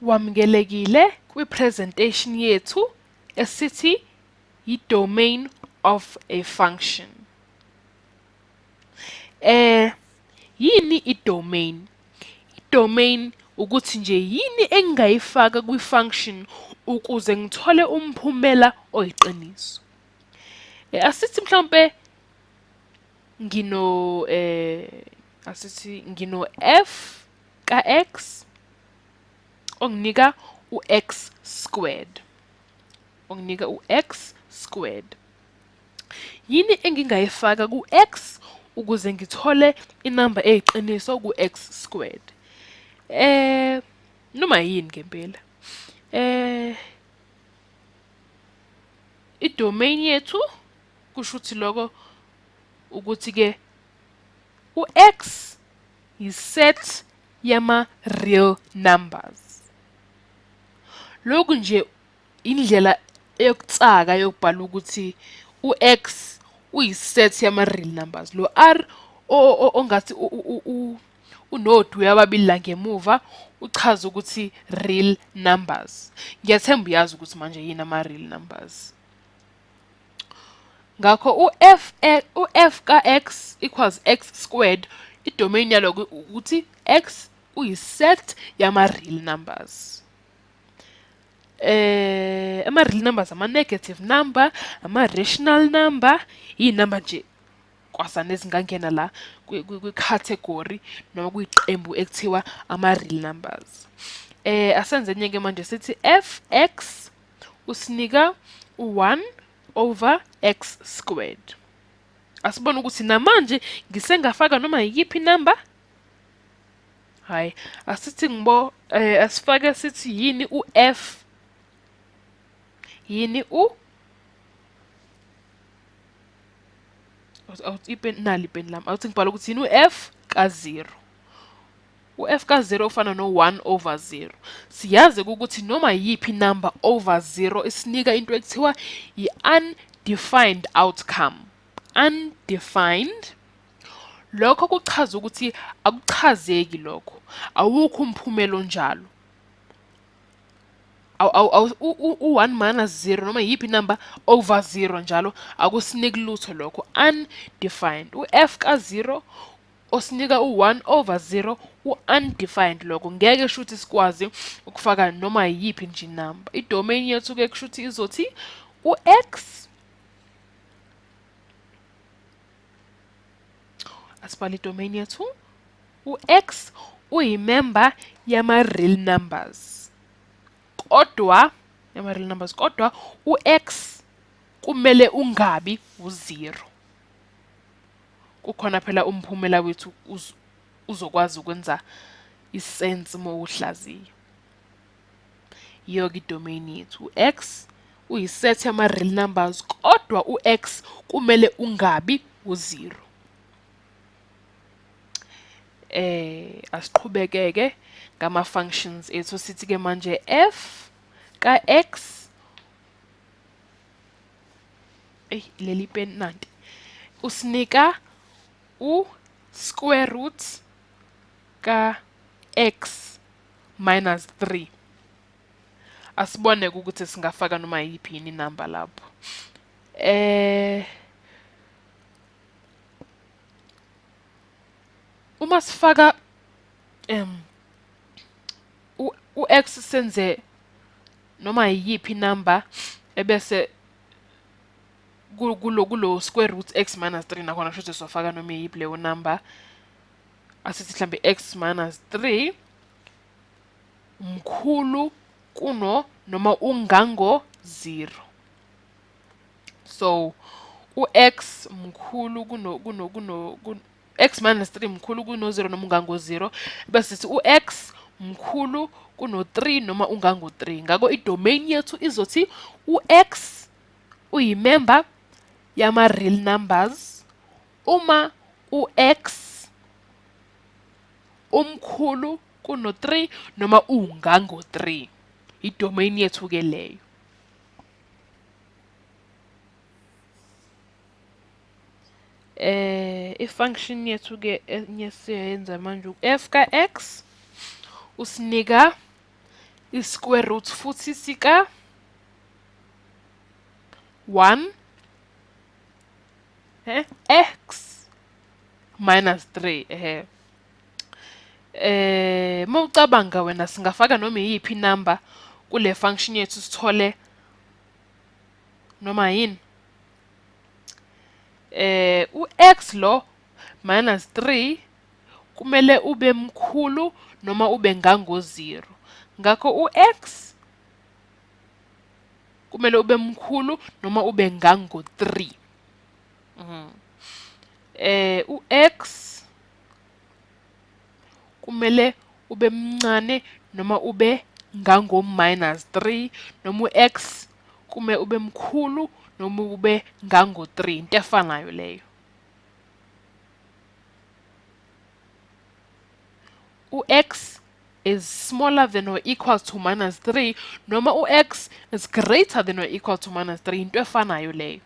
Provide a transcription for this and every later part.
Wamukelekile kwi-presentation yethu esithi yi-domain of a function. Yini i-domain? I-domain ukuthi nje yini engingayifaka kwi-function ukuze ngithole umphumela oyiqiniso. Asithi mhlawumbe ngino asithi ngino f ka x onginika u-x squared. Onginika u-x squared. Yini engingayifaka ku-x ukuze ngithole inamba eyiqiniso ku-x squared? Noma yini ngempela. I-domain yethu kusho ukuthi lokho ukuthi ke u-x yi-set yama-real numbers. Lokhu nje indlela yokutsaka yokubhala ukuthi u-x uyi-set yama-real numbers. Lo r ongathi unodwi ababili la ngemuva uchaza ukuthi real numbers. Ngiyathemba uyazi ukuthi manje yini ama-real numbers. Ngakho u-f ka x equals x squared, i-domain yalokho ukuthi x uyi-set yama-real numbers. Ama-real numbers, ama-negative number, ama-rational number, iy'namba nje kwasana ezingangena la kwi-category noma kwiqembu ekuthiwa ama-real numbers. Asenze enye ke manje sithi f(x) usinika u-1 over x squared. Asibone ukuthi namanje ngisengafaka noma yiyiphi inamba. Hayi, asithi ngibo asifake sithi yini u-f, yini u awuthi ipeni nali ipeni lami, awuthi ngibhala ukuthi yini u-f ka-0. U-f ka-0 ufana no-1 over 0. Siyazi ukuthi noma yiyiphi number over 0 isinika into ekuthiwa yi-undefined outcome. Undefined. Lokho kuchaza ukuthi akuchazeki lokho, awukho umphumela onjalo. U-1 minus 0 noma yiyiphi number over 0 njalo akusiniki lutho lokho, undefined. U-f ka-0 osinika u-1 over 0 u-undefined lokho, ngeke shuthi sikwazi ukufaka noma yiyiphi nje inamba. I-domain yethu ke kushuthi izothi u-x, asibale i-domain yethu, u-x uyimember yama-real numbers, kodwa yama-real numbers, kodwa u-x kumele ungabi u-0. Kukhona phela umphumela wethu uzokwazi ukwenza isense uma uhlaziya. Yiyo-ke i-domain yethu, u-x uyiset yama-real numbers, kodwa u-x kumele ungabi u-0. Asiqhubekeke ngama-functions ethu, sithi ke manje f ka x, leli peni nanti, usinika u square root ka x minus 3. Asibone ukuthi singafaka noma yiphi yini inamba lapho. Uma sifaka u-x senze noma yiyiphi inamba ebese kulo square root x minus 3, nakhona kusho ukuthi sofaka noma yiyiphi leyo number. Asithi mhlambe x minus 3 mkhulu kuno noma ungango 0. So u-x mkhulu kuno kuno kuno x minus 3 mkhulu kuno 0 noma ungango 0, bese sithi u-x mkhulu kuno 3 noma ungango 3. Ngakho i-domain yethu izothi u-x uyimember yama-real numbers uma u-x umkhulu kuno 3 noma ungango 3. I-domain yethu ke leyo. I-function yethu ke enye siyenza manje u-f ka x usinika I-square root futhi sika 1 x minus 3. Mawucabanga wena singafaka noma iyiphi inamba kule function yethu sithole noma yini. U-x lo minus 3 kumele ube mkhulu noma ube ngango-0. Ngakho u-x kumele ube mkhulu noma ube ngango-3. U-x kumele ube mncane noma ube ngango minus 3, noma u-x kumele ube mkhulu noma ube ngango 3, into efanayo leyo. U-x is smaller than or equal to minus 3 noma u-x is greater than or equal to minus 3, into efanayo leyo.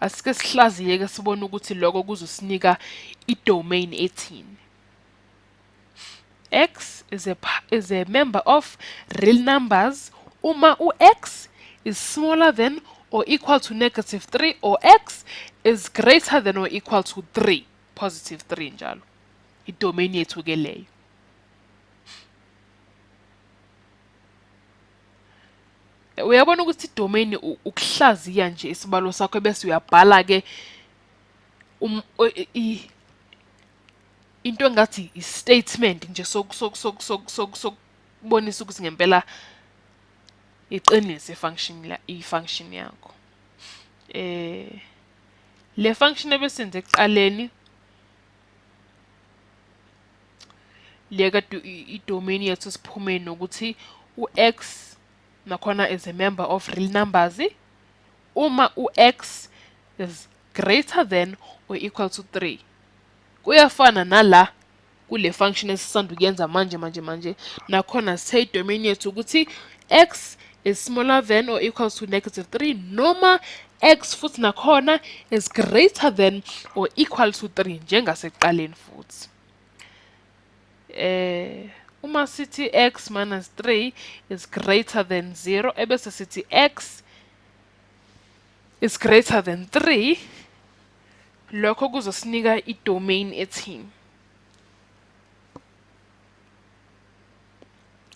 Asike sihlaziye-ke sibone ukuthi lokho kuzosinika i-domain ethini. X is a member of real numbers uma u-x is smaller than or equal to negative 3 or x is greater than or equal to 3, positive 3 njalo. I-domain yethu ke leyo. Uyabona ukuthi i-domain ukuhlaziya nje isibalo sakho bese uyabhala ke into engathi i-statement nje sokubonisa ukuthi ngempela iqinise i-function yakho. Le function ebesenze ekuqaleni le kade i-domain yethu siphume nokuthi u-x nakhona is a member of real numbers uma u-x is greater than or equal to 3. Kuyafana nala kule function esisanda ukuyenza manje nakhona sithe i-domain yethu ukuthi x is smaller than or equal to negative 3 noma x futhi nakhona is greater than or equal to 3 njengasekuqaleni futhi. Uma sithi x minus 3 is greater than 0 ebese sithi x is greater than 3, lokho kuzosinika i-domain ethini.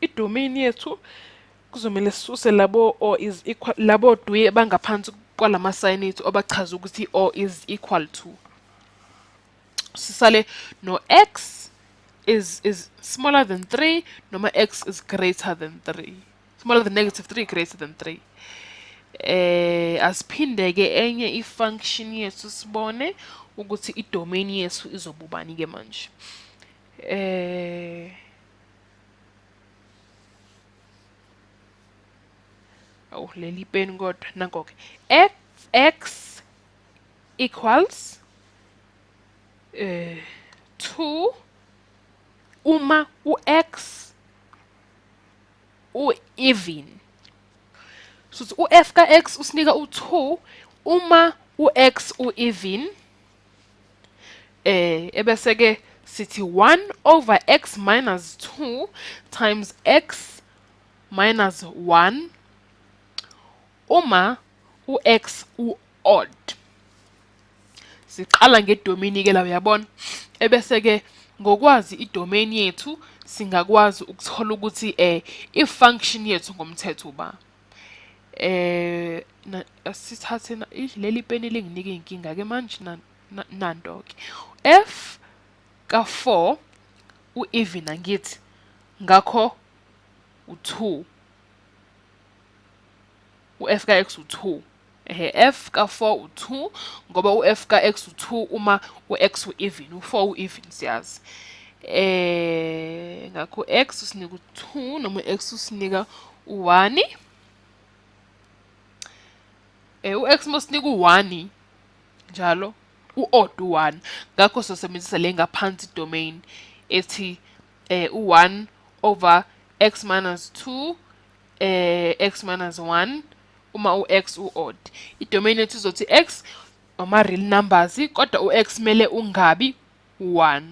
I-domain yethu kuzomele sisuse labo or is equal, labo dwe bangaphansi kwalama sign ethu abachaza ukuthi or is equal to. Sisale no x is smaller than 3 noma x is greater than 3, smaller than negative 3, greater than 3. Asiphinde ke enye i-function yethu sibone ukuthi i-domain yethu izobubani ke manje. Leli peni kodwa nanko ke x equals 2 uma u-x u-even. So u-f ka-x usinika u-2 uma u-x u-even, ebese ke sithi 1 over x minus 2 times x minus 1 uma u-x u-odd. Siqala ngedomini ke la, uyabona. Ebese ke ngokwazi idomain yethu singakwazi ukuthola ukuthi i-function yethu ngomthetho uba. Asithathe leli peni linginike inkinga ke manje nanto ke. F ka-4 u-even angithi, ngakho u-2. U-f ka-x u-2. F ka-4 u-2 ngoba u-f ka-x u-2 uma u-x u-even, u-4 u-even siyazi. Ngakho x usinika u-2 noma x usinika u-1. U-x mosinika u-1 njalo u-odd u-1, ngakho sosebenzisa le ngaphansi domain ethi u-1 over x minus 2 x minus 1 uma u-x u-odd. I-domain yethu izothi x ama real numbers kodwa u-x mele ungabi 1.